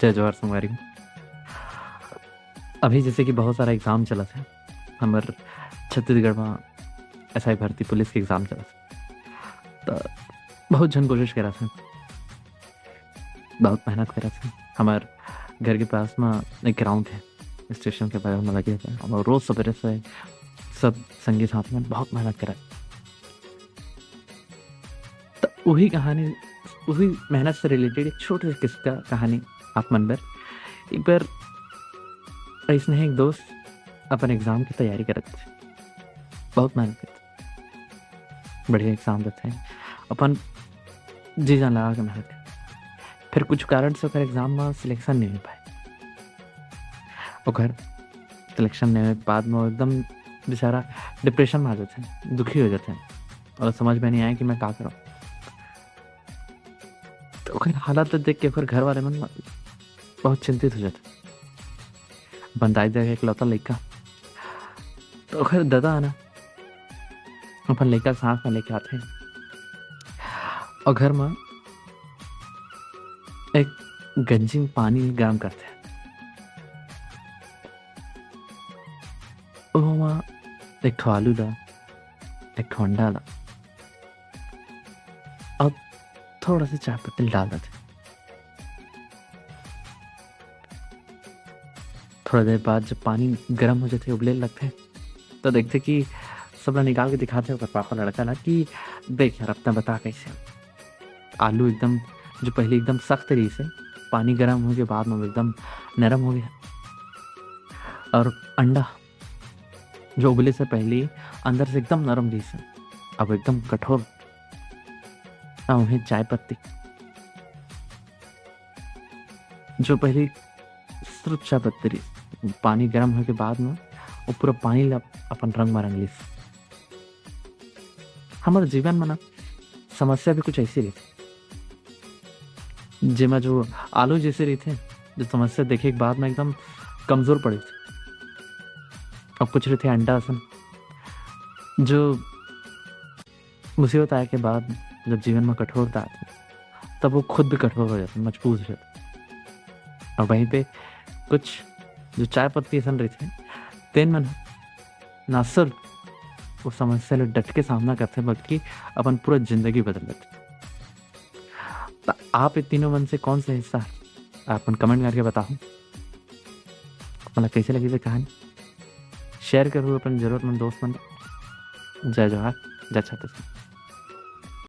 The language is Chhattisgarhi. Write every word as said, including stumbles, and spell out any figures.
जय जोहार संगवारी हो। अभी जैसे कि बहुत सारा एग्जाम चलत हे, हमर छत्तीसगढ़ में एसआई भर्ती पुलिस के एग्जाम चलत हे, तो बहुत झन कोशिश करत हे, बहुत मेहनत करत हे। हमर घर के पास में एक ग्राउंड हे, स्टेशन के बगल में लगे हे, और रोज सवेरे से सब संगी साथी मन बहुत मेहनत करत। तो वही कहानी, वही मेहनत से रिलेटेड एक छोटे से किस्सा कहानी आप मन बर। एक बार ऐसने एक दोस्त अपन एग्जाम की तैयारी करत हे, बहुत मेहनत करत हे, बढ़िया एग्जाम देथे, अपन जी जान लगा के मेहनत करत हे। फिर कुछ कारण से ओकर एग्जाम में सिलेक्शन नहीं हो पाए। ओकर सिलेक्शन नहीं होए के बाद में वो एकदम बेचारा डिप्रेशन में आ जाथे, दुखी हो जाथे, और समझ में नहीं आए कि मैं का करूँ। तो ओकर हालत देख के ओकर घर वाले मन बहुत चिंतित हो जाथे। अपन दाई ददा के इकलौता लइका, तो ओकर ददा हे ना, अपन लइका के साथ में लेके आथे, और घर में एक गंजी में पानी गरम करथे। ओमा एक ठो आलू ला, एक ठो अंडा ला, अब थोड़ा सा चाय पत्ती डाल देथे। थोड़ा देर बाद जब पानी गरम हो जाथे, उबले लगथे, तो देखथे कि सबला निकाल के दिखाथे ओकर पापा लड़का ला कि, "देख यार, अब तैं बता कैसे।" आलू एकदम, जो पहले एकदम सख्त रहिस हे, पानी गरम होए के बाद में एकदम नरम हो गया, और अंडा जो उबले से पहले अंदर से एकदम नरम रहिस हे, अब एकदम कठोर। और वहीं चाय पत्ती, जो पहले सिर्फ चाय पत्ती रहिस, पानी गरम होए के बाद में वो पूरा पानी ला अपन रंग में रंग लिस। हमर जीवन में ना समस्या भी कुछ ऐसी रहिथे, जेमा जो आलू जैसे रहिथे, जो समस्या देखे के बाद में एकदम कमजोर पड़ जाथे। अब कुछ रहिथे अंडा असन, जो मुसीबत आए के बाद जब जीवन में कठोरता आथे, तब वो खुद भी कठोर हो जाथे, मजबूत हो जाथे। और वहीं पे कुछ जो चाय पत्ती असन रहिथे, तेन मन ना सिर्फ वो समस्या ले डट के सामना करथे, बल्कि अपन पूरा जिंदगी बदल देथे। तो आप ये तीनों मन से कौन सा हिस्सा हे? आप मन कमेंट करके बताओ। आप मन ला कैसे लगिस ये कहानी, शेयर करो अपन जरूरतमंद दोस्त मन ला। जय जोहार, जय छत्तीसगढ़।